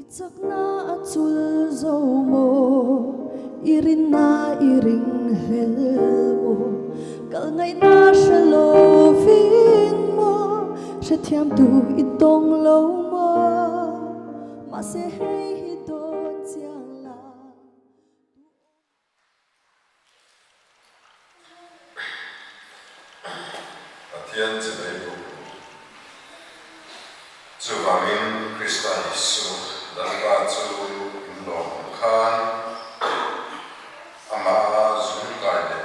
I chakna a chul zo maw? I rinna i ringhlel maw? Kal ngaihna hre lovin maw? Hrethiamtu i tawng lo maw? Mahse hei hi dawn chiang la. Pathian che mai bawk u. Chuvangin Krista Isu Lalpa chu in lawm ang khan amaha zungkai leh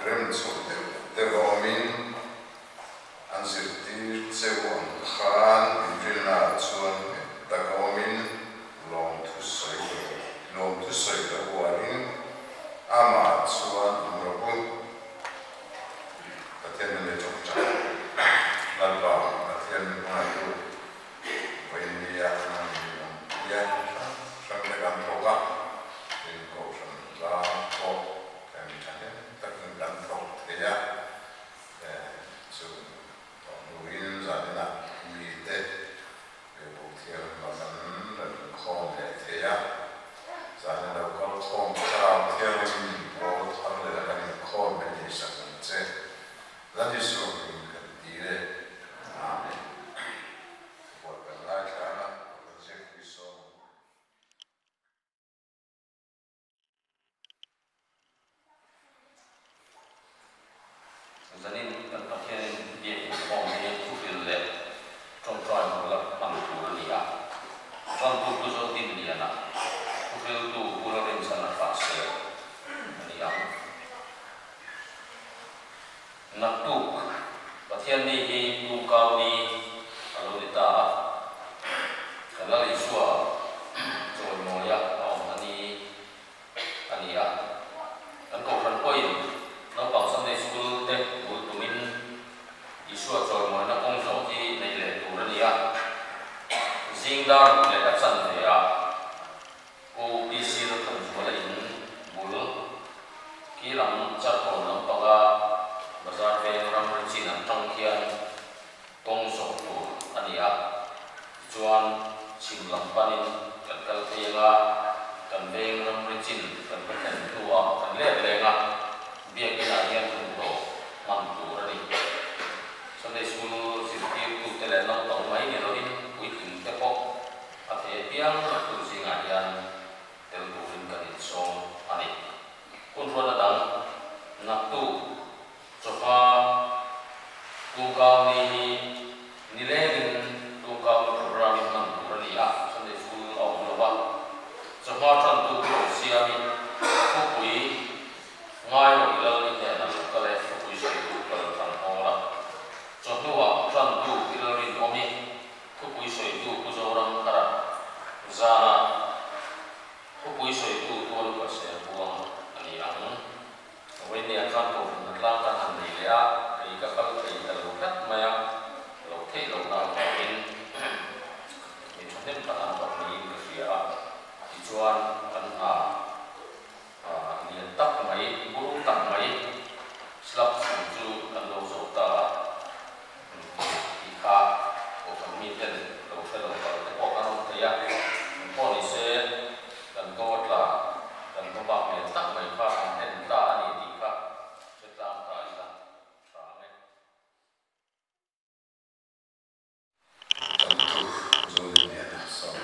rem chho deuh deuh a awmin an zirtir cheu ang khan inrinnaah chuan nghet taka awmin Lawmthu sawi lo, lawmthu sawi lo uarin amah chuan awm rawh u. Pathian min lei tawk tawk. Lalpa Pathian min hmangaihtu vawiinnia nang min awm pui a, hrang hrang te kan thawk a, tin kohhran tlang pawh kan thahnem takin kan thawk thei a, chu tawh hnuin zaninah mite Biakbuk thianghlim kan rawn inkhawm leh thei a, zan a lo kal khawm thlarau thianghlim min pawl thar leh a kan inkhawm mai thei sak ang che. Lal Isua hming kan ti e. Amen. Thubuai kan ngaithla ang a, kan ziakpui sawm ang. Zanin kan Pathianin biak inkhawm hi thuhril leh tawngtai hmula hman tur a ni a. Tantu Pu Zodinliana, thuhriltu Pu Lalrinchhana Hraser a ni ang. Naktuk, Pathianni hi Tumkau ni a lo ni ta a, kan Lal Isua chawimawia a awmna ni a ni a. Kan Kohhran pawhin naupang Sunday School te bul tumin Isua chawimawina kawng zawh hi neih leh tur a ni a. Zing dar ruk leh a chanve ah Pu PC Rothanzuala in bul ki lam Charkawn lampanga bazar veng ramri chin an tang khian kawng zawh tur a ni a, tichuan chhim lam panin kan kal phei anga kan veng ramri chin kan va thlen hnuah kan let leng a, biakinah hian hun tawh hman tur a ni. Sunday School zirtirtute leh naupang mai ni loin puitling te pawh A thei apiang naktuk zingah hian tel turin kan insawm a ni. Hun ruatna dang, naktuk chawhma Tumkau ni hi nilengin Tumkau ni programme in hman tur a ni a, Sunday School a awm lo va. Chawhma tantu pu lo siamin thupui ngai rawh i lal i hnenah lo kal e, thupui sawitu kal tlang hawl a. Chawhnuah tantu i lal rinawm i Thupui sawitu Pu Zoram Thara zana thupui sawitu Tualpa Serbuang a ni ang. Vawinia chuan Kohhran tlang kan han nei leh a, kei ka kal thei ta lo tlat mai a, loh theih lohna avangin mi thahnem tak an tawk niin ka hria a, tichuan kan hna lian tak mai, buru tak mai slab chhung chu kan lo zawh ta a. Tih kha Kohhran miten lo hre lo palh te pawh kan awm thei a, eng pawh ni se kan ko a tla, kan hmabak lian tak mai kha an en ta a ni tih kha hre tlang ta ila tha ang e. Tantu Zoliniana sawm.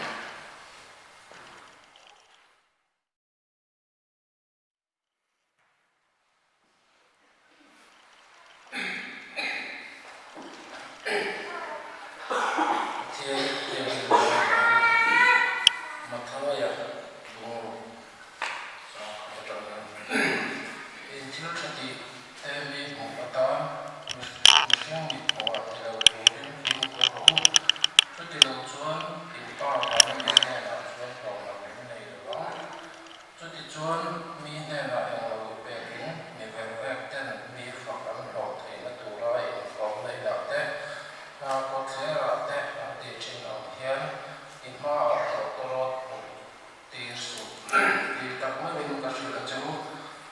Pathian biakinn avangin Mathaia bungruk chang khat atangin in thil tha tih te mi hmuh atan mihring mit hmuhah ti lo turin fimkhur rawh u. Chuti lo chuan in Pa vana mi hnenah chuan hlawhman in nei lo vang. Chutichuan, mi hnenah englo i pekin, mi vervek ten mi fak an hlawh theihna tura inkhawmna inah te, hna kawtthlerah te an tih thin ang hian i hmaah tawtawrawt hmuh tir suh. Tih tak meuhin ka hrilh a che u,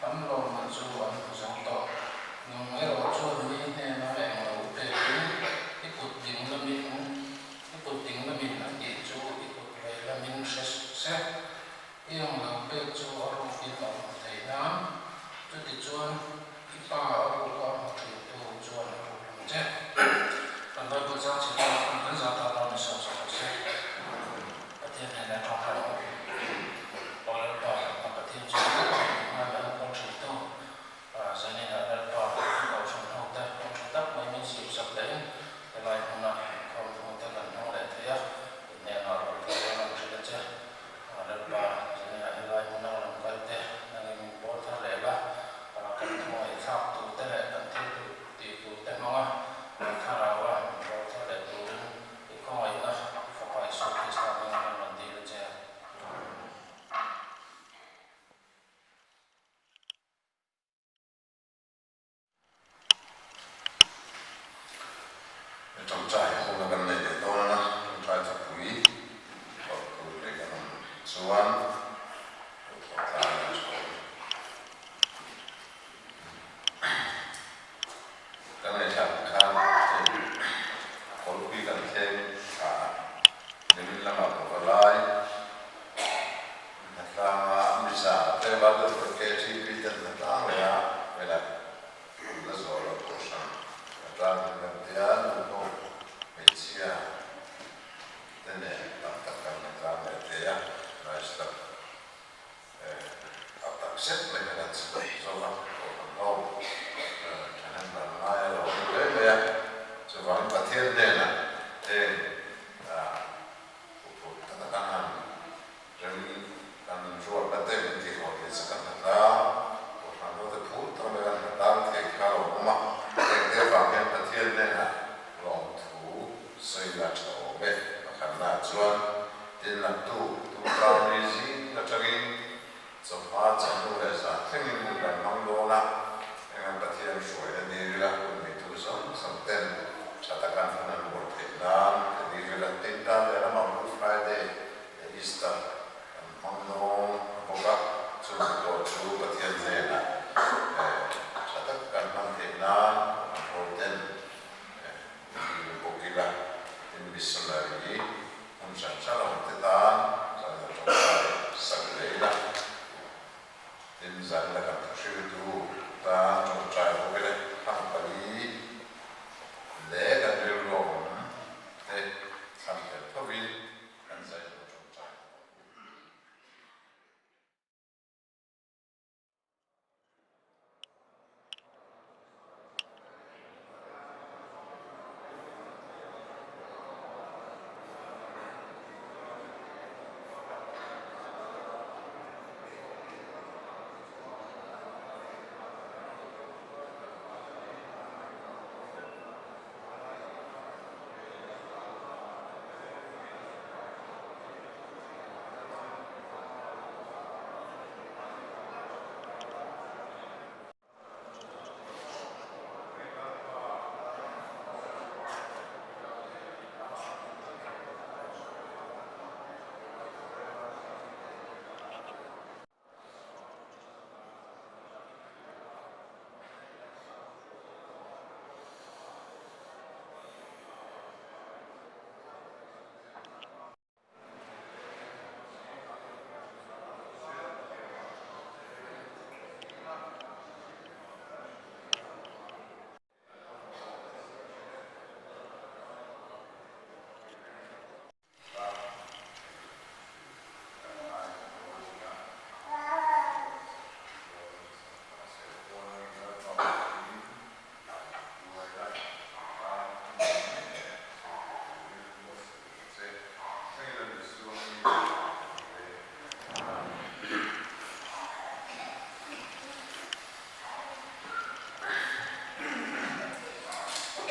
an lawmman chu an hmu zo tawh. sawi la tha awm e. Pakhatnaah chuan tin naktuk tumkau ni zing atangin chawhma chawhnu leh zan thlengin hun kan hmang dawn a, engang Pathian hruaina dirila hun neitu zawng zawng ten tha taka an hun an buat theih nan ka dirila tin tan leh lamah Good Friday leh Easter kan hmang dawn bawk a, chung te pawh chu Pathian hnenah tha taka kan hman theih nan kan ho ten dil bawk ila tin missionary hmun hran hran a awm te tan zan la tawngtai sak leh ila tin zan la kan thuhriltu tan tawngtai bawk ila thlang pali leh kan rilru a awm te thlang tel thovin kan zai lo tawngtai bawk ang u.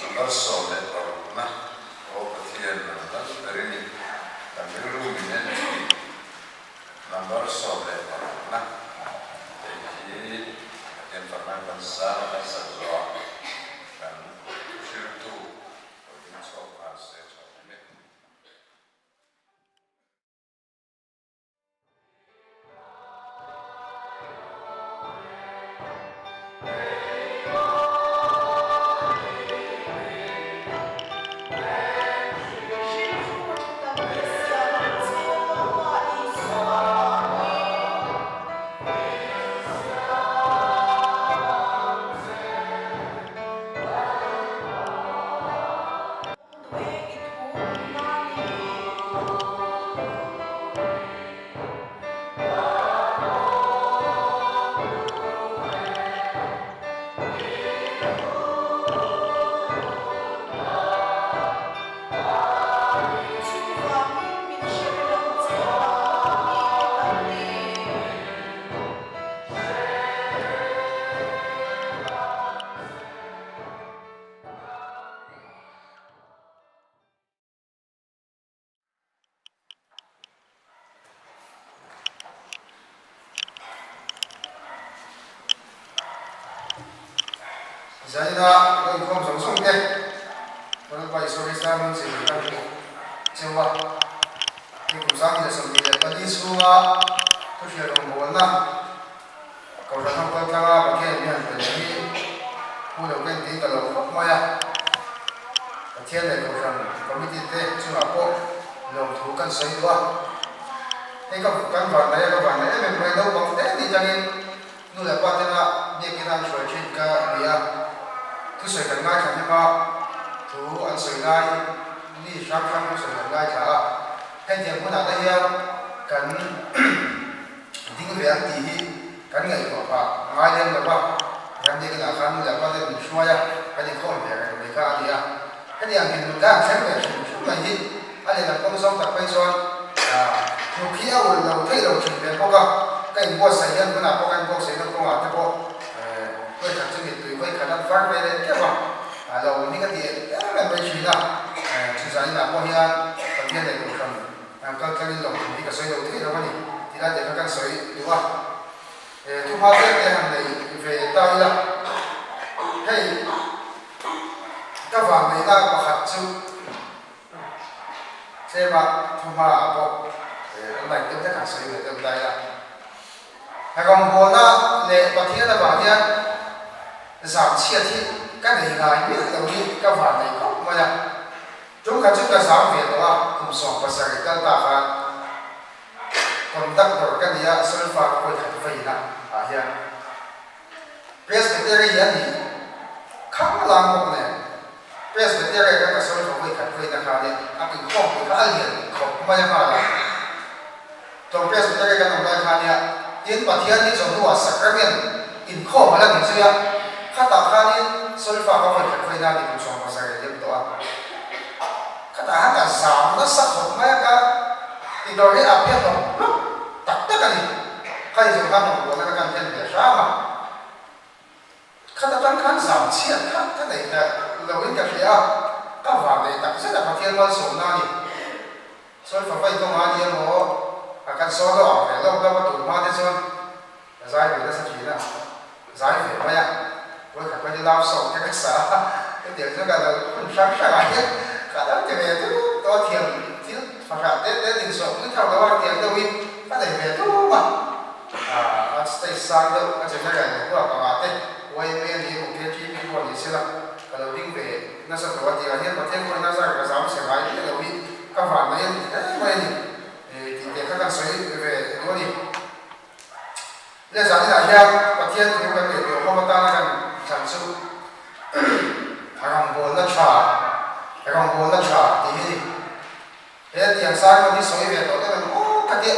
Number 16 na Aw Pathian nang lal ber i ni, kan rilru min en thin. Number 16 na Hei hi Pathian fakna kan zana kan sak zawh a, kan thuhriltu lo ding chhuak nghal se tha awm e. Zaina ka inkhawm zawng zawng te Lalpa Isua Krista hming che hi ka hmu cheu a, hei kum 2024 chhunga thuhriat rawngbawlna Kohhran ho kal tlanga Pathian in hian hruai hi pu lo ken tiin ka lo khawp mai a, Pathian leh Kohhran Committee te chungah pawh lawmthu kan sawi duh a. Hei ka kan vanlai a ka vanlai em em mai naupang te ni tangin nu leh pa tena biakina an hruai thin ka ni a, thusawi kan ngaithla hnem a, thu an sawi lai mi hrang hrang thusawi kan ngaithla a, hetiang hmunah te hian kan Ding ve ang tih hi kan ngaihtuah phah ngai lem lo va, ram biakinah khan nu leh pa ten min hruai a, kan inkhawm ve reng mai kha a ni a. Heti ang dinhmun kha an thleng ve hrim hrim mai hi a lehlam kawng zawng tak phei chuan hnuk hi a ulh lo theih lo thin ve bawk a, ka inbuatsaih hian hmunah pawh ka inbuatsaihna kawngah te pawh vawikhat chu mittui vawikhat an far ve leh teuh a, a lo awm hi ka ti em em mai thin a. Zaninah pawh hian Pathian leh Kohhran kal tlangin lawmthu hi ka sawi lo thei lo a ni tih lai te kha kan sawi duh a. Thuhma tlem te han nei ve ta ila, hei ka vanneihna pakhat chu tlema thuhma ah pawh an like deuh hlek han sawi ve deuh ta ila. Rawngbawlna leh Pathian avang hian zam chhiat hi ka nei ngai miah lo hi ka vannei khawp mai a. Tumkhat chu ka zam ve tawh a, kum 17 kal ta khan. Conductor ka ni a, solfa ka pawi khat vaina ah hian Presbytery a nih khang lang bawk nen Presbytery kha ka solfa vawi khat vaina khan e a inkhawm pui kha a lian khawp mai a nghal a. Tlawm Presbytery kan awm lai khan nia tin Pathian hi chawhnuah sacrament inkhawm a la ni zui a, khatah khanin solfa ka vawi khat vaina a ni kum 17 a liam tawh a. Khatah khan ka zam nasa khawp mai a, ka tidawr hi a phe hlawp hlawp tak tak a ni. Kha i zawh khan rawngbawlna ka kan thlen ve hram a, khat atang khan zam chhiat kha ka nei ta loin ka hria a, ka van nei tak zet a Pathian malsawmna a ni. Sawi fa vai kawngah a ni emaw a kan sawn lo ang ve lawk lawk a tun hma te chuan ka zai ve nasa thin a, zai ve mai a, vawikhat pawhin love song te ka sa a, hetiang chu ka lo hun hrang hrang ah hian ka lo ti ve dup tawh a, thiam thil fahrah te te dinchhuah pui thar lo a tiang deuh hi ka nei ve dup a, a stage sang deuh a general leh huak ang ah te YMA ni emaw KTP pawh ni sela ka lo ding ve nasa tawh a tih ah hian Pathian pawhin a zar ka zam chhe ngai miah lo hi ka van mai a ni hle mai a ni tih te kha kan sawi ve duh a ni. Le zaninah hian Pathian thu kan ngaihtuah ho atana kan thlan chu rawngbawlna tha, rawngbawlna tha tih hi a ni. He tiang sermon hi sawi ve tawh deuh em aw ka tia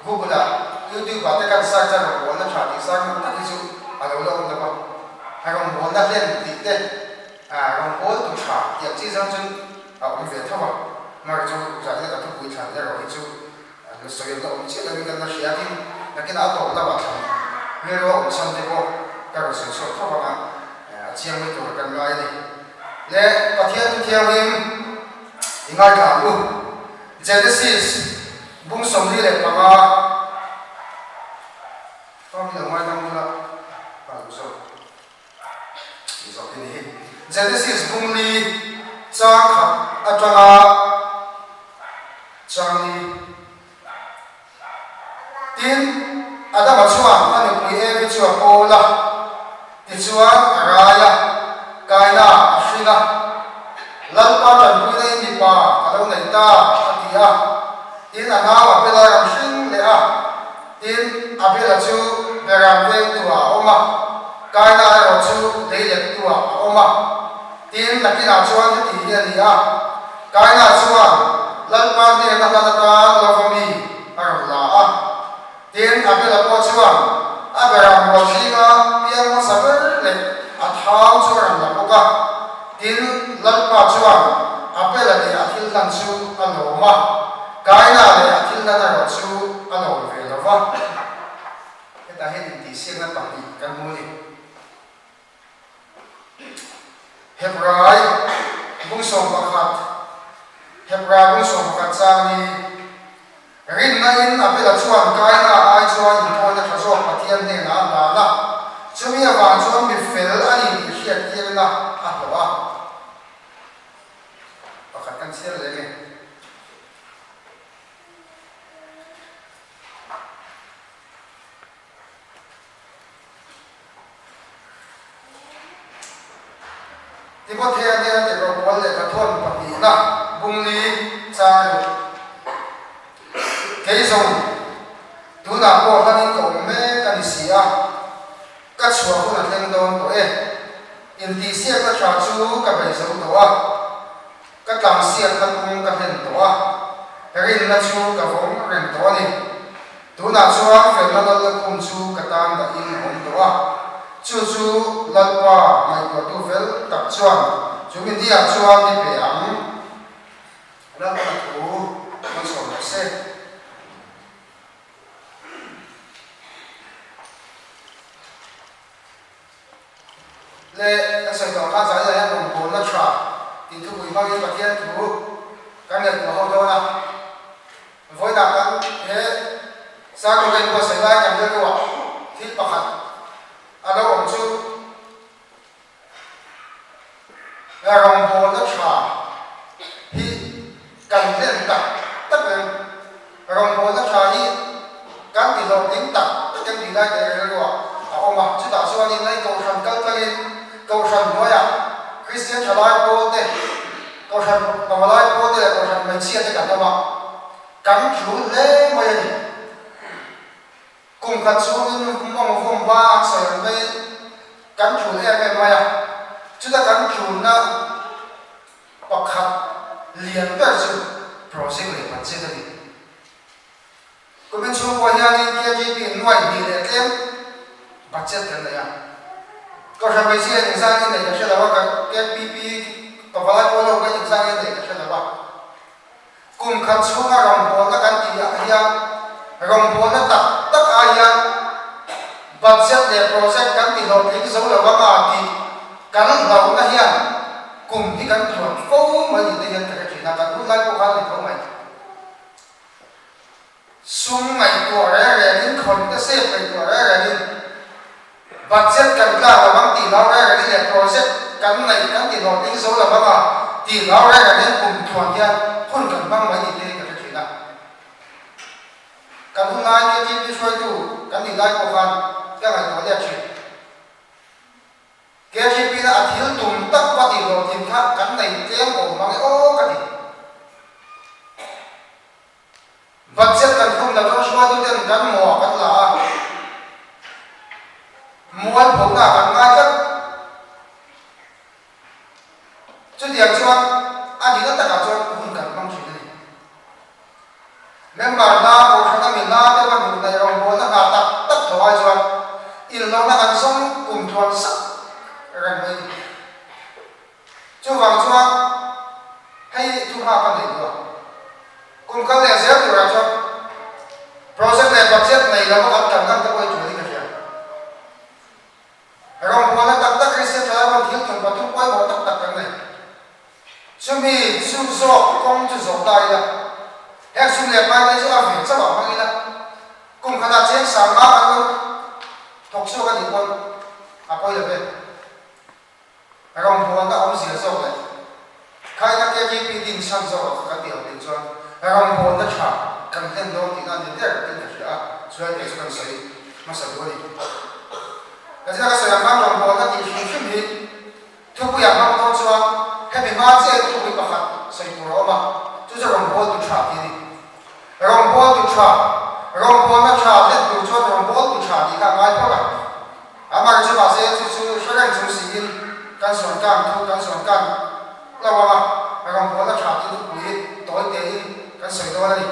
Google ah, YouTube ah te kan search a rawngbawlna tha tih sermon tak hi chu a lo la awm lo a. Rawngbawlna hlen tih te, rawngbawltu tha tih ang chi zawng chuan a awm ve tho a. Amaherawhchu zaninah ka thupui thlan erawh hi chu An la sawi an la awm chiah loin kan la hria tin nakinah a tawp lamah thlan rilru a awm chhan te pawh ka rawn sawi chhuak tho vang a, a chiang mai tur kan ngai a ni. Le Pathian thu thianghlim i ngaithla ang u. Genesis bung 45 Fam i lo ngaidam bula ka lo zawk. Tih zawk hi ni hi. Genesis bung li chang khat atanga chang li. Tin, Adama chuan a nupui Evi chu a kawl a, tichuan a rai a, Kaina a hring a. Lalpa tanpuina in mipa ka lo nei ta, a ti a. Tin, a nau Abela ram hring leh a. Tin, Abela chu Beram vengtu ah a awm a, Kaina erawh chu leilettu ah a awm a. Tin, nakinah chuan heti hi a ni a, Kaina chuan Lalpa hnena hlan atan lova mi a rawn la a. Tin, Abela pawh chuan a Beram rual zinga piang hmasa ber leh a thau chu a rawn la bawk a. Tin, Lalpa chuan Abela leh a thil hlan chu a lawm a, Kaina leh a thil hlan erawh chu a lawm ve lo va. Hetah hian intihsiakna pahnih kan hmu a ni. Hebrai bung 11, Hebrai bung 11 chang hi Rinna in Abela chuan Kaina ai chuan inpawina tha zawk Pathian hnenah a hlan a, chumi avang chuan mi fel a ni tih hriattirna a hlawh a. Pakhat kan chhiar leh nge? Timothea hnena tirhkoh pawl lehkha thawn pahnihna bung li chang ruk. Kei zawng, tunah pawh hlanin ka awm mek a ni si a, ka chhuah hun a thleng dawn tawh e. Intihsiakna tha chu ka bei zo tawh a. Ka tlangsiakna kawng ka hlen tawh a, rinna chu ka vawng reng tawh a ni. Tunah chuan felna lal lukhum chu ka tan dahin a awm tawh a, chu chu Lalpa ngaihtuahtu fel tak chuan chu mi niah chuan mi pe ang. Lalpa thu malsawm rawh se. Le, kan sawi tawh kha zai zai hian rawngbawlna tha tih thupui hmangin Pathian thu. Sermon ka inbuatsaih lai kan rilruah thil pakhat a lo awm chu rawngbawlna tha hi kan hlen tak tak em? Rawngbawlna tha hi kan ti hlawhtling tak tak em tih lai te rilruah a awm a. Chutah chuanin hei Kohhran kal tlangin Kohhran hnuaiah Kristian thalai pawl te, Kohhran pavalai pawl te leh Kohhran hmeichhia te kan awm a, kan tul hle mai a ni. Kum khat chhungin mawng vawm va an sawi ang mai kan tul em em mai a, chuta kan tulna pakhat lian ber chu project leh budget a ni. Kumin chhungkua hianin KGP nuai hnih leh tlem budget kan nei a, Kohhran hmeichhia in engzang nge neih ka hre lo a, KPP pavalai pawl ho kha engzang nge neih ka hre lo a. Kum khat chhunga rawngbawlna kan tih ah hian rawngbawlna tak tak ah hian budget leh project kan ti hlawhtling zo lo anga tih kan hlauhna hian kum hi kan tluan fo mai tih te hian ka hre thin a, kan hun lai pawh khan a ni tho mai. Sum ngaihtuah reng rengin, khawn te sep ngaihtuah reng rengin, budget kan tlak lo ang tih hlau reng rengin leh project kan ngaih kan ti hlawhtling zo lo ang a tih hlau reng rengin kum thuan hian hun kan hmang mai tih te hi ka hre thin a. Kan hun lai KTP hruaitu kan nih lai pawh khan ka ngaihtuah let thin. KTP na a thil tum tak va tih hlawhtlin kha kan nei tlem awm mang e aw ka ti. Budget kan khum la chuan hruaituten kan maw kan la a, mualphona kan ngai tlat. Chutiang chuan a nihna takah chuan hun kan hmang thin a ni. Member hna, Kohhran a mi hna te va hmuh hnaih rawngbawlna hna tak tak tho ai chuan inhlawhna kan zawng kum tluan sak reng mai a ni. Chuvang chuan hei thu hma ka nei duh a, kum kal leh zel turah chuan project leh budget nei lova kan tan ngam te pawh hi tul hi ka hria. Rawngbawlna tak tak Kristian thalai pawh thil tum pathum pawimawh tak tak kan nei. Chumi chu zawk kawng chu zawh ta ila, heng sum leh pai te chu a ve chauh ah hmang ila, kum khatah cheng sang nga kan lo thawk chhuak a nih pawn a pawi lo ve. Rawngbawlna awmzia zawk leh khaina KGP din chhan zawk ah kan tih ho ding chuan rawngbawlna tha kan hlen dawn tihna a ni der tiin ka hria a, chuan kei chu kan sawi hmasa duh a ni. Ka zina ka sawi ang khan rawngbawlna tih hrim hrim hi thupuiah hmang dawn chuan hemi hma chiah hi thupui pakhat sawi tur a awm a, chu chu rawngbawltu tha tih a ni. Rawngbawltu tha, rawngbawlna tha hlen tur chuan rawngbawltu tha tih kha a ngai phawt a. Amah chu mahse chu chu hre reng chung siin kan sawn kan thu kan sawn kan lo ang a, rawngbawlna tha tih thupui tawi tein kan sawi dawn a ni.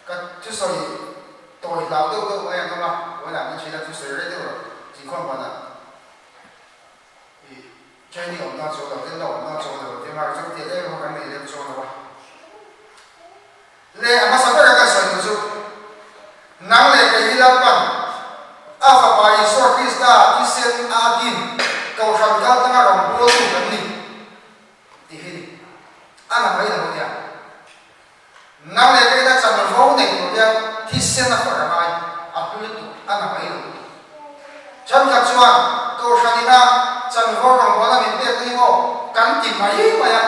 Ka thusawi tawi hlau deuh deuh mai ang awm a, vawiinah min hrilh a thusawi rei deuh rawh zingkhawm banah i training awm dawn chuang lo, en la awm dawn chuang lo tih amah chu tih em em kan nei lem chuang lo a. Leh a hmasa bera kan sawi tur chu, Nang leh kei hi Lalpan a Fapa Isua Krista thisen a din Kohhran kal tanga rawngbawltu kan ni tih hi ni. A na mai lo nia. Nang leh kei na chanvo nei tur hian thisen a far a ngai, a hlu lutuk, a na mai lo lutuk. Thenkhat chuan Kohhran ina chanvo rawngbawlna min pek hi maw kan ti mai mai a.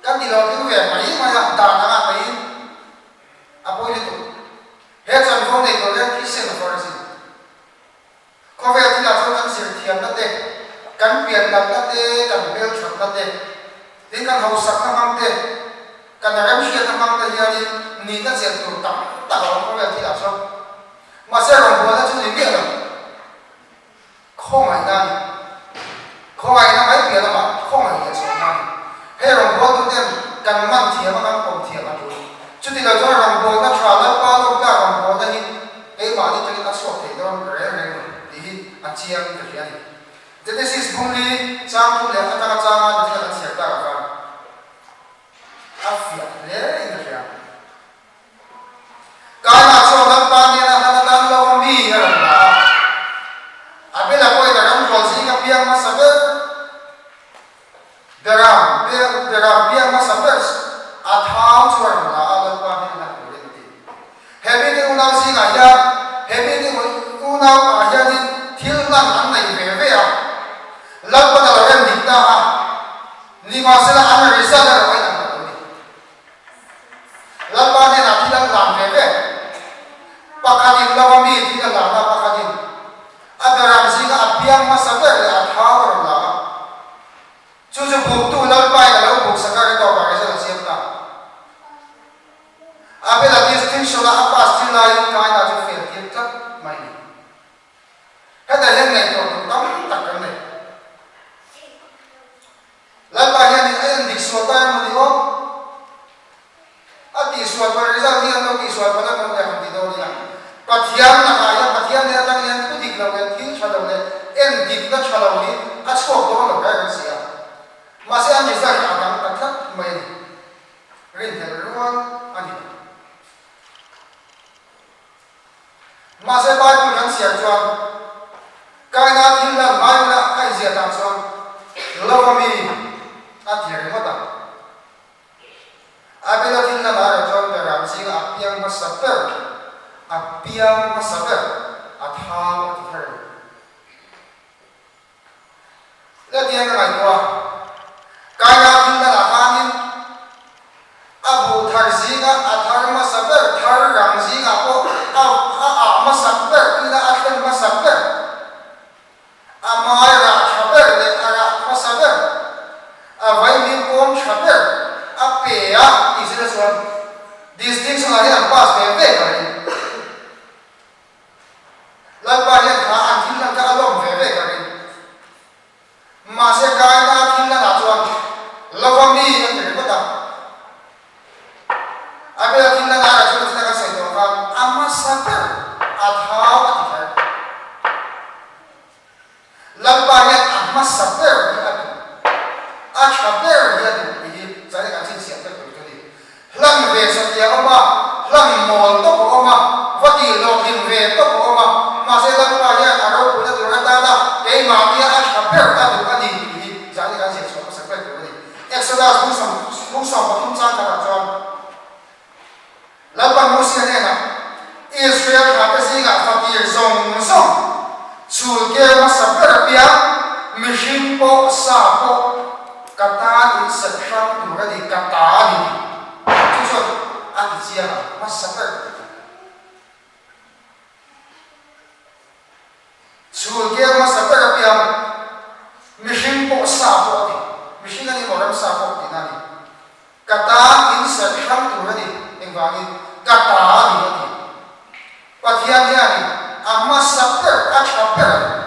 Kan ti lo ding ve mai mai a, dan anga hmeiin a pawi lutuk. He chanvo nei tur hian thisen a far zin. Khawvel thilah chuan kan zir thiamna te, kan pian lamna te, kan hmelthatna te, tin kan hausakna hmang te, kan remhriatna hmang te hianin nihna chelh tur tam tak a awm khawvel thilah chuan. Mahse rawngbawlna chu ni miah lo. Khawngaihna a ni. Khawngaihna mai piah lamah khawngaih leh chhuahna a ni. Hei rawngbawltuten kan man thiam a, kan pawm thiam a tul. Chuti lo chuan rawngbawlna tha Lalpa lawmna rawngbawlna hi keimahni tangin a chhuak thei dawn reng reng lo tih hi a chiang ka hria a ni. Genesis bungli chang thum leh atanga changa ni thil a kan chhiar tak ah khan a fiah hle in ka hria. Kaina chuan Lalpa hnena hlan atan lo a mi a rawn la a. Abela pawhin a ram rual zing a piang hmasa ber Beram Beram piang hmasa ber a thau chu a rawn la a, Lalpa hnena hlan turin a ti. He mite unau zingah hian. Pakhatin lova mi thil a hlan a, pakhatin a beram zinga a piang hmasa ber leh a thau a rawn la a. Chu chu buktu Lalpain a lo buksak a, retawkah result a siam ta. Abel-a distinction-a a pass thil laiin Kaina chu fail tir tlat mai a ni. Hetah hian ngaihtuah tur tam tak kan nei. Lalpa hianin a en dik sual ta emaw ni aw? A tihsual palh result hi an lo tihsual palh emaw le han ti dawn ila. Pathian lakah hian Pathian nen atang hian thu dik lo leh thil tha lo leh en dikna tha lo hi a chhuak dawn lo reng si a. Mahse an result hi a dang ta tlat mai a ni. Rinhlelh rual a ni lo. Mahse Bible kan chhiar chuan Kaina thil lan Bible-a a inziah dan chuan lova mi a ti ringawt a. Abel-a thil lan ah erawh chuan beram zinga a piang hmasa ber, a piang hmasa ber, a thau a ti kher a ni. Letiang ka ngaihtuah a, Kaina thil danah khanin a buh thar zinga a thar hmasa ber, thar rang zingah pawh a a ah hmasak ber, ina a thlen hmasak ber, a mai rah tha ber leh a rah hmasa ber, a vaimim kawm tha ber a pe a tih zir chuan distinction ah hian an pass ve ve ka ring. Lalpa hian kha an thil hlan kha a lawm ve ve ka ring. Mahse Kaina thil hlanah chuan lova mi a ti ringawt a. Abel-a thil hlan aia chuan a thil a kan sawi tawh khan a hmasa ber a thau a ti kher. Lalpa hian a hmasa ber hi a duh, a tha ber hi a duh tih hi china kan chhinchhiah vek tur chu a ni. Hlang ve satliah a awm a, hlang mawl tawp a awm a, va tih hlawhtlin ve tawp a awm a, mahse Lalpa hian a ropuina tur atana keimahnia a tha ber a duh a ni tih hi china kan ziah chhuah hmasak vek tur a ni. Exodus 13 chang khatah chuan. Lalpa Mosia hnenah, Israel thlate zingah fatir zawng zawng, chhul ker hmasa ber apiang, mihring pawh, sa pawh, ka tan in set hrang tur a ni, ka ta a ni tih. Chu chuan a ti chiang a, hmasa ber tih. Chhul ker hmasa ber apiang, mihring pawh, sa pawh a ti. Mihring a ni maw, ramsa pawh tihna a ni. Ka tan in serh hrang tur a ni, engvangin ka ta a ni a ti. Pathian hianin a hmasa ber, a tha ber a ni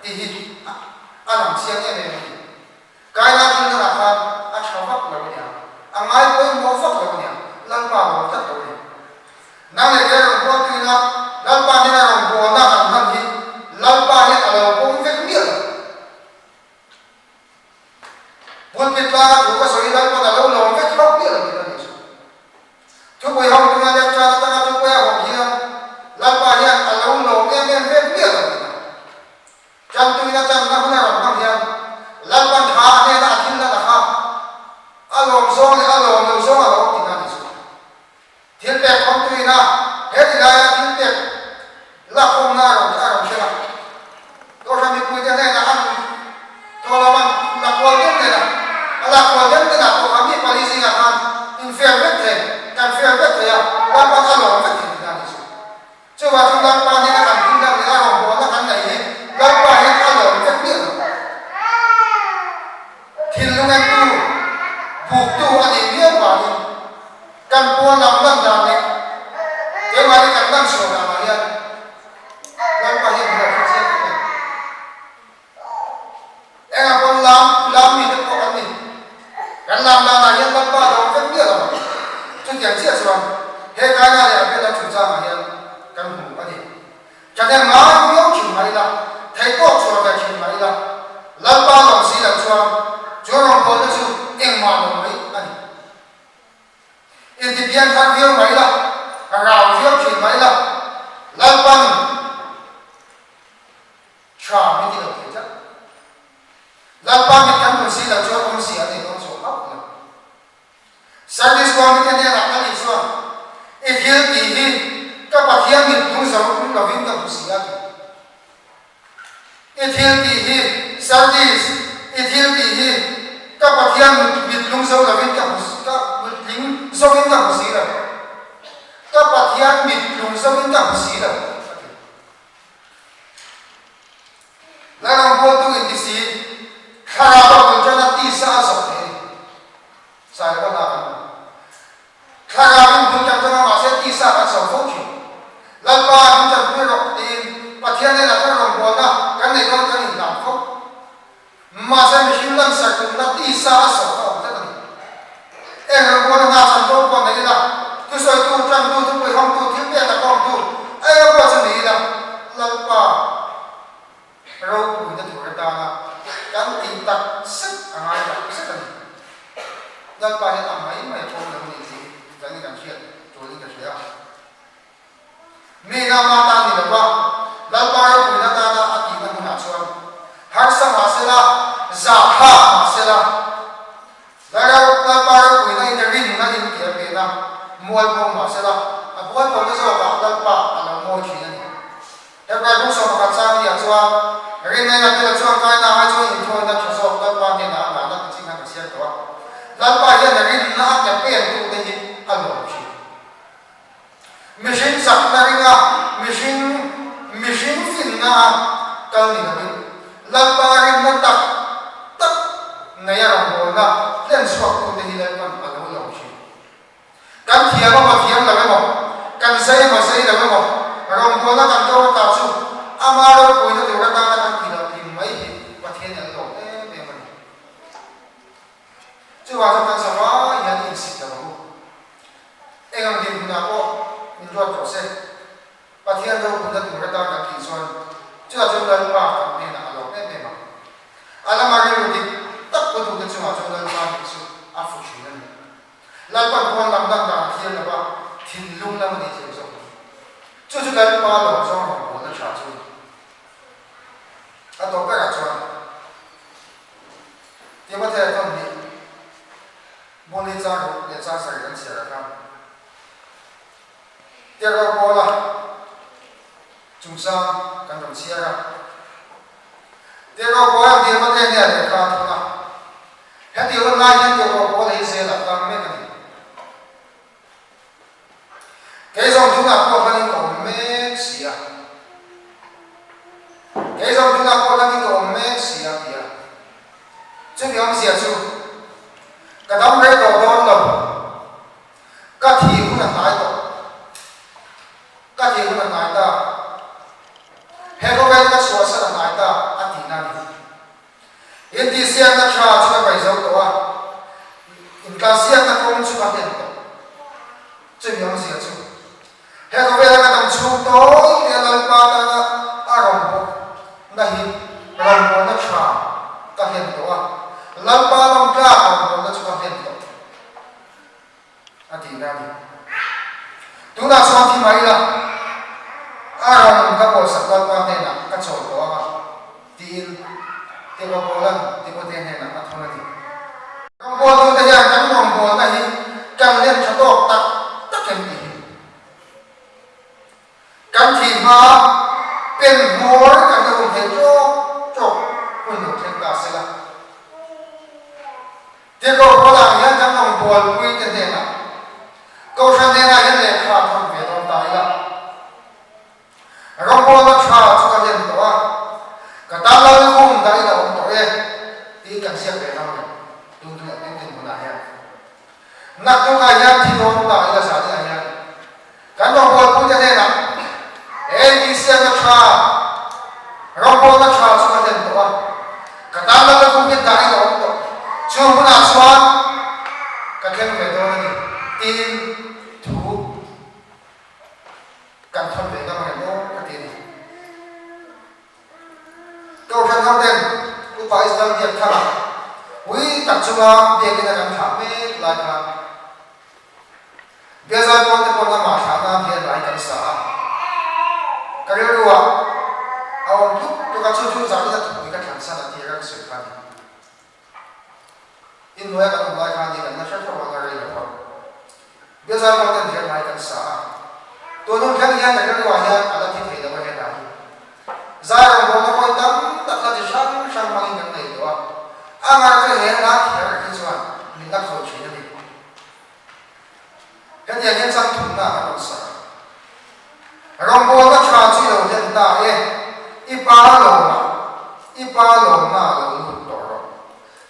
tih hi a lang chiang em em a ni. Kaina thil danah khan a tha vak lo a nia, a ngai pawimawh vak lo a nia, Lalpa lo tlat lo a ni. Nang leh kei rawn hual tuina Lalpa hnena rawn bawlna kan hman hi Lalpa hian a lo pawm vek miah lo. Pulpit tlanga thu ka sawi Lalpawn a lo lawm vek hauh miah lo tih a nih chu. Thupui ho tuna lecture atanga thupui a hawm hian Lalpa hian a lo lawm em em vek miah lo tih a. Tantuina tanna hun a rawn hmang hian Lalpan tha a hnena a thil hlan a kha a lawm zawng leh a lawm lo zawng a lo awm tih a nih chu. Thil pek khawmtuina he ti laia thil pek lakkhawmna a rawn a rawn thleng a. Kohhran mipuite hnenah an thawhlawm an la kual den den a, a lak kual den den ah pawh kha mi pali zingah khan in fair vek thei, kan fair vek thei a, Lalpan a lawm vek thei tihna a nih chu. Chuvang chuan Lalpa hnena kan thil dang leh a rawngbawlna kan neih hi Lalpa hian a lawm vek miah lo. Thinlung entu, buktu a nih miau vangin kan pawn lam lan dan leh keimahni kan lan chhuah danah hian Lalpa hian min lo hre chiang em em. Enga pawn lam lam mite pawh kan ni. Kan lam danah hian Lalpa a lo vek miah lo ang. Chutiang chiah chuan he Kaina leh Abela chungchangah hian kan hmu a ni. Thahnem ngai viau thin mah ila, theihtawk chhuah ve thin mah ila, Lalpa lawm si lo chuan chu rawngbawlna chu engmah lo mai a ni. Inti pian thar viau mah ila, rau viau thin mah ila, Lalpan Tha min ti lo thei tlat. Lalpa mit kan hmu si lo chuan awmzia a nei dawn zawh hauh lo. Service Committee hnenah kan inchuan, I thil tih hi ka Pathian mit hnung zo lovin ka hmu si a ti. I thil tih hi Service, I thil tih hi ka Pathian mit lung zo lovin ka hmu ka mit tling zovin ka hmu si lo. Ka. Pathian mit tlung zauhin ka hmu si lo, a ti. Lalrawngbawltu inti si, thlarau a bul ṭan a tisa a zawh thei a ni. Sailoa hna kan hmu. Thlarau in bul ṭan ṭang a mahse tisa kan so fo ṭhin. Lalpa min ṭanpui rawh tiin Pathian hnenah chuan rawngbawlna kan neih dawn kan inhlan fo. Mahse mihring lansar tumna tisa a so kha awm tlat a ni. Eng rawngbawlna hna chan pawh pawh nei ila, thusawitu, ṭantu, thupui hawngtu, thil pek a kawngtu, eng pawh chu ni ila, Lalpa ropuina tur atana kan tih tak zet a ngai tak zet a ni. Lalpa hian a mai mai pawm lo ni tih kan in kan hriat tulin ka hria. Mi nama tan ni lova Lalpa ropuina tana a tihna hmunah chuan harsa mah sela, zahthlak mah sela, Lalpa ropuina in rinna in ti a pen a, mual pawm mah sela, a bual pawmna zawkah Lalpa a lo mawi thin a ni. Hebrai bung 11 chang nia chuan, Rinna in a bela chuan kaina ai chuan inthawina tha zawk Lalpa hnenah a ngahna ti chin khan ka chhiar tawh a. Lalpa hian rinna a ke pen tute hi a lawm thin. Mihring chakna ringa mihring mihring finna a kal ni lovin Lalpa rinna tak tak nei a rawngbawlna hlen chhuaktute hi Lalpan a lo lawm thin. Kan thiam emaw thiam lo emaw, kan zai emaw zai lo emaw, rawngbawlna kan do ata chu ama ropuina tur atana kan tih loh hlim mai hi Pathian an lawm em em a ni. Chuvang chuan kan zavai hian i insit lo ang u. Eng ang dinhmunah pawh min ruat rawh se. Pathian ropuina tur atan kan tih chuan chutah chuan Lalpa kan hnenah a lawm em em ang. A lama rilru dik tak putute chungah chuan Lalpa nih chu a fu thin a ni. Lalpan pawn lam dan dan a thlir lo va, thinlung lam a ni thei zawk. Chu chu Lalpa lawm zawng rawngbawlna tha chu a ni. A tawp berah chuan Timothea tawn nih Bawlni char ruk leh char sarih kan chhiar a khan Tirhkoh Paula chungchang kan rawn chhiar a. Tirhkoh Paula Timothea hnenah lehkha a thawn a. Heti hun lai hian Tirhkoh Paula hi zelah tang mek a ni. Kei zawng tunah pawh hlanin ka awm mek si a. Kei zawng tunah pawh hlanin ka awm mek si a ti a. Chumi awmzia chu, ka dam rei tawh dawn lo, ka thih hun a hnai tawh, ka thih hun a hnai ta, he khawvel ka chhuahsan a hnai ta a tihna a ni. Intihsiakna tha chu ka pai zo tawh a, intlansiakna kawng chu ka hnem tawh. Chumi awmzia chu, he khawvela ka dam chhung tawi leh Lalpa tana a rawngbawlna hi rawngbawlna tha ka hnem tawh a, Lalpa lawmtlak rawngbawlna chu ka hnem tawh a tihna a ni. Tunah chuan thi mai ila, a rawn ka bawlsak Lalpa hnenah ka chawl tawh ang a, tiin Tirhkoh Paula'n Timothea hnenah a thawn a ni. Rawngbawltute hian kan rawngbawlna hi kan lem tha tawk tak tak em tih hi kan thih hma pen hmawr kan la um thei tawk tawk hun lo thleng ta se la. Tirhkoh Paula hian kan rawngbawlpuite hnenah, Kohhran hnenah hian lehkha a thawn ve dawn ta ila. Rawngbawlna tha chu ka hlen tawh a, ka tan lal khum dah in a awm tawh e tiin kan ziak ve ngam reng tun tun tun dinhmunah hian. Naktukah hian thi dawn ta ila zaniah hian kan rawngbawlpuite hnenah Hei tihsiakna tha, rawngbawlna tha chu ka hlen tawh a, ka tan lal khum hi dah in a awm tawh, chu hmunah chuan ka thleng ve dawn a ni tiin thu Kan thawn ve ngam reng aw ka ti a ni. Kohhran ho ten Upa Israel biak thar a ui tak chunga biakina kan thlah mek lai khan Biazai pawn te pawn amah thlah nan hian lai kan sa a, ka rilru ah a awm tluk tluk a, chu chu zah in a thupui ka thlan san a tir a ka sawi kha a ni. Inhnuaia kan awm lai khan ni kan la hre tho ang a rei lo a. Biazai pawh ten hian lai kan sa a. Tun hun thleng hian ka rilruah hian a la thi thei lo a hetah hi. Zai rawngbawlna kawi tam tak hla chi hrang hrang hmangin kan nei tawh a. A ngar chu he hla kher hi chuan min la khawih thin a ni. Hetiang hian chang thumna kan rawn sa. Rawngbawlna tha chu i lo hlen ta e, i pa lawmah, i pa lawmna lo lut tawh rawh.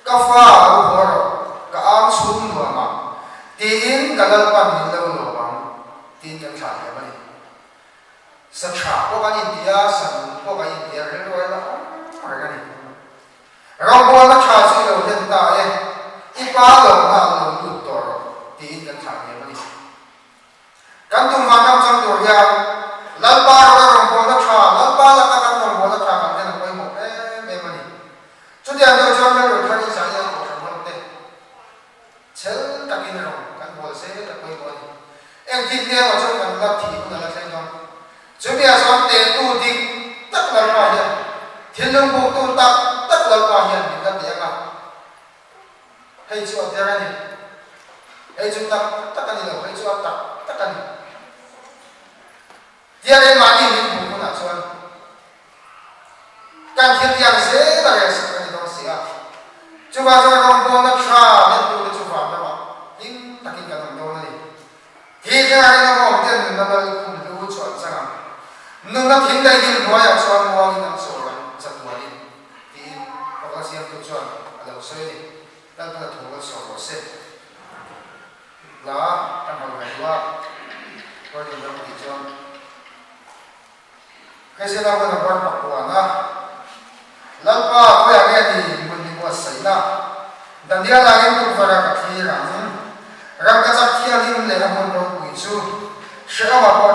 Ka fa lo haw rawh, ka ang chhung nuamah, tiin ka Lalpan min lo lawm ang, tiin kan thlah thiam a ni. Sa tha pawh kan inti a, sa nung pawh kan inti a, rilru a ila awm reng a ni. Rawngbawlna tha chu i lo hlen ta e, i pa lawmna lo lut tawh rawh, tiin kan thlah thiam a ni. Kan tum vang ram chang tur hian Lalpa rawla rawngbawlna tha, Lalpa laka kan rawngbawlna tha kan hlen a pawimawh em em a ni. Chutiang deuh chuan rilru thar in zah hian kohhran ho te chhel takin rawng kan bawl zel a pawimawh a ni. Engtin nge emaw chuan kan la thih hun a la thleng dawn. Chumi ah chuan tehtu dik tak Lalpa hian, thinlung buktu tak tak Lalpa hian min la teh ang a. Hei chu a der a ni. Hei chu tak tak a ni lo, hei chu a tak tak a ni. Tia keimahni min hmuh hunah chuan kan thil tiang zel a rel sak a ni dawn si a. Chuvang chuan rawngbawlna tha lentute chu van ramah hlim takin kan awm dawn a ni. Hi thlengah hian a awmten nunna lal khum hlu chu an chang ang. Nunna thing leh hnim hnuaiah chuan muangin an chawl ang chatuanin, tiin pakhat siamtu chuan a lo sawi a ni. Lalpan a thu a sawi rawh se. Hla kan rawn ngaihtuah a, Gordon ram tih chuan Kristian ho hun a bar pakuan a, Lalpa khawiah nge ni hmun hi buatsaihna? Daniel angin tukverh-ah ka thlir ang. Rangkachak thianghlim leh a hmun ropui chu hrehawm a pawh.